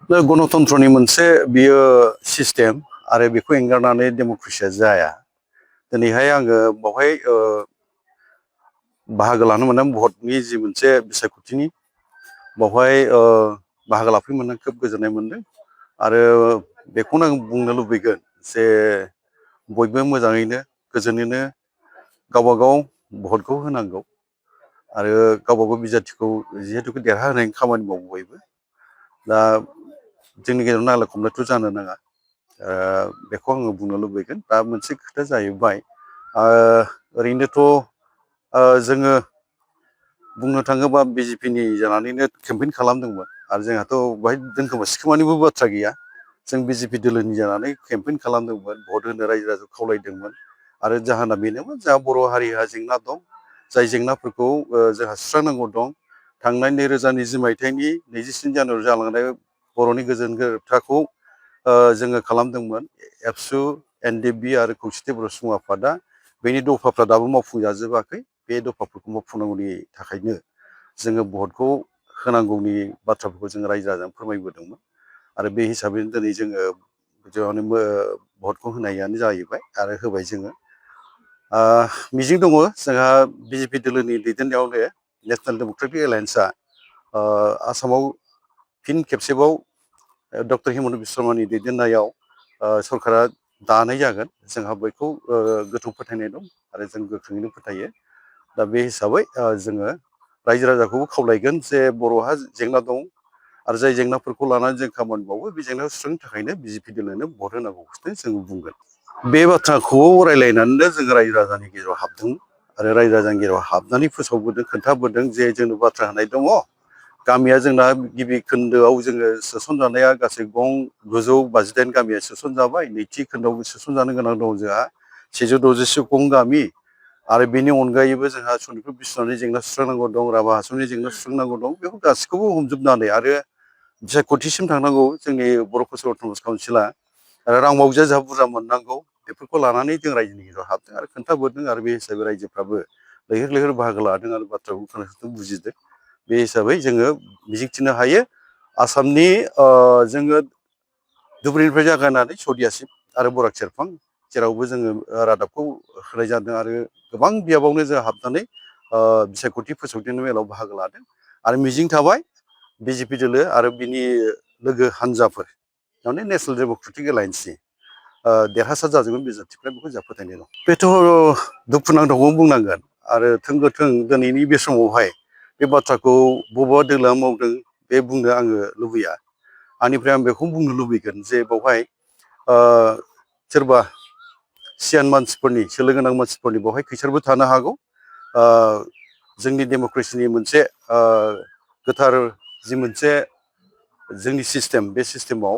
गणतन्त्रनि मोनसे बियो सिस्टेम आरो बेखौ एंगारनानै डेम'क्रेसिया जाया। दिनैहाय आङो बावहाय बाहागो लानो मोनदों भटनि जि मोनसे बिसायख'थिनि बावहाय बाहागो लाफैनो मोनदों खोब गोजोननाय मोनदों आरो बेखौनो आं बुंनो लुबैगोन जे बयबो मोजाङैनो गोजोनैनो गावबा गाव भटखौ होनांगौ आरो गावबा गाव बिजाथिखौ जिहेतु देरहाहोनायनि खामानि मावो बयबो। दा जोंनि गेजेराव नांलाय खमलायथ' जानो नाङा बेखौ आङो बुंनो लुबैगोन। दा मोनसे खोथा जाहैबाय ओरैनोथ' जोङो बुंनो थाङोबा बिजेपिनि जानानैनो केम्पेइन खालामदोंमोन आरो जोंहाथ' बेहाय दोनखोमा सिखोमानिबो बाथ्रा गैया। जों बिजेपि दोलोनि जानानै केम्पेइन खालामदोंमोन, भट होनो रायजो राजाखौ खावलायदोंमोन आरो जाहोना बेनोमोन जोंहा बर' हारिहा जेंना दं, जाय जेंनाफोरखौ जोंहा सुस्रांनांगौ दं। थांनाय 2020 मायथाइनि 27 जानुवारियाव जालांनाय बर'नि गोजोन गोरोबथाखौ जोङो खालामदोंमोन। एबसु, एनडिएफबि आरो खौसेथि बर' सुबुं आफादा बेनि दफाफ्रा दाबो मावफुंजाजोबाखै। बे दफाफोरखौ मावफुंनांगौनि थाखायनो जोङो भटखौ होनांगौनि बाथ्राफोरखौ जोङो रायजो राजानो फोरमायबोदोंमोन आरो बे हिसाबैनो दिनै जोङो भटखौ होनायानो जाहैबाय आरो होबाय जोङो। मिजिं दङ जोंहा बिजेपि दोलोनि दैदेननायावनो नेसनेल डेम'क्रेटिक एलायेन्सआ आसामाव फिन खेबसेबाव डक्टर हिमन्त बिश्व शर्मानि दैदेननायाव सरकारा दानाय जागोन। जोंहा बेखौ गोथौ फोथायनाय दं आरो जों गोख्रोङैनो फोथायो। दा बे हिसाबै जोङो रायजो राजाखौबो खावलायगोन जे बर'हा जेंना दं आरो जाय जेंनाफोरखौ लानानै जों खामानि मावो बे जेंनाखौ सुस्रांनो थाखायनो बिजेपि दोलोनो भट होनांगौखौनो जों बुंगोन। बे बाथ्राखौ रायज्लायनानैनो जोङो रायजो राजानि गेजेराव हाबदों आरो रायजो राजानि गेजेराव हाबनानै फोसावबोदों, खोन्थाबोदों जे जोंनो बाथ्रा होनाय दङ। गामिया जोंना गिबि खोन्दोआव जोङो सोसनजानाया गासै गं 958 गामिया सोसनजाबाय। नैथि खोन्दोआव सोसनजानो गोनां दं जोंहा 766 गं गामि आरो बेनि अनगायैबो जोंहा सनितपुर बिस्वनाथनि जेंना सुस्रांनांगौ दं, राभा हासंनि जेंना सुस्रांनांगौ दं। बेफोर गासैखौबो हमजोबनानै आरो बिसायख'थिसिम थांनांगौ जोंनि बर' कच काउन्सिला आरो रां मावजिया जोंहा बुरजा मोननांगौ। बेफोरखौ लानानै जों रायजोनि गेजेराव हाबदों आरो खोन्थाबोदों आरो बे हिसाबै रायजोफ्राबो लैहोर लैहोर बाहागो लादों आरो बाथ्राखौ खोनासंदों, बुजिदों। बे हिसाबै जोङो मिजिंथिनो हायो आसामनि जोङो धुबुरीनिफ्राय जागायनानै सदियासिम आरो बराग सेरफां जेरावबो जोङो रादाबखौ होनाय जादों आरो गोबां बियाबावनो जों हाबनानै बिसायख'थि फोसावदिनि मेलाव बाहागो लादों आरो मिजिं थाबाय बिजेपि दोलो आरो बिनि लोगो हान्जाफोर माने नेसनेल डेम'क्रेटिक एलायेन्सनि देरहासार जाजोबगोन बिजाथिफ्रा, बेखौ जोंहा फोथायनाय दं। बेथ' दुखुनांथावखौनो बुंनांगोन आरो थोंगोथों दिनैनि बे समावहाय बे बाथ्राखौ बबेबा दोलोआ मावदों बे बुंनो आङो लुबैया। आंनिफ्राय आं बेखौ बुंनो लुबैगोन जे बेवहाय सोरबा सियान मानसिफोरनि, सोलो गोनां मानसिफोरनि बेवहाय खैसारबो थानो हागौ। जोंनि डेम'क्रेसिनि मोनसे गोथार जि मोनसे जोंनि सिस्टेम, बे सिस्टेमाव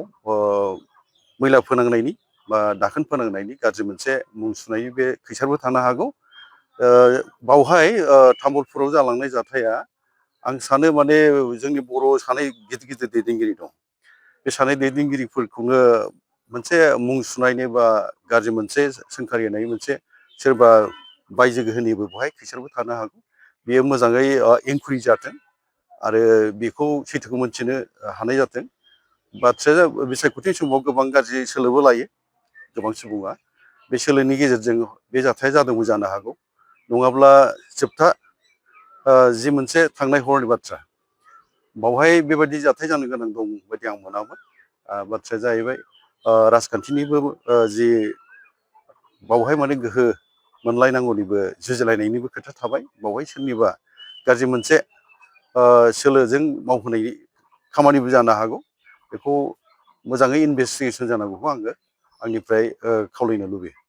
मैला फोनांनायनि बा दाखोन फोनांनायनि गाज्रि मोनसे मुं सुनायनि बे खैसारबो थानो हागौ। बावहाय तामुलपुराव जालांनाय जाथाया आं सानो माने जोंनि बर' सानै गिदिर गिदिर दैदेनगिरि दं। बे सानै दैदेनगिरिफोरखौनो मोनसे मुं सुनायनि बा गाज्रि मोनसे सोंखारिनाय मोनसे सोरबा बायजो गोहोनिबो बेवहाय खैसारबो थानो हागौ। बेयो मोजाङै इनकुवेरि जाथों आरो बेखौ सैथोखौ मोनथिनो हानाय जाथों। बाथ्राया बिसायख'थि समाव गोबां गाज्रि सोलोबो लायो गोबां सुबुङा। बे सोलोनि गेजेरजों बे जाथाया जादोंबो जानो हागौ। नङाब्ला जोबथा जि मोनसे थांनाय हरनि बाथ्रा, बावहाय बेबायदि जाथाय जानो गोनां दं बायदि आं मोनामोन। बाथ्राया जाहैबाय राजखान्थिनिबो जि बावहाय माने गोहो मोनलायनांगौनिबो जुजिलायनायनिबो खोथा थाबाय। बावहाय सोरनिबा गाज्रि मोनसे सोलोजों मावहोनाय खामानिबो जानो हागौ। बेखौ मोजाङै इनभेस्टिगेसन जानांगौखौ आङो आंनिफ्राय खावलायनो लुबैयो।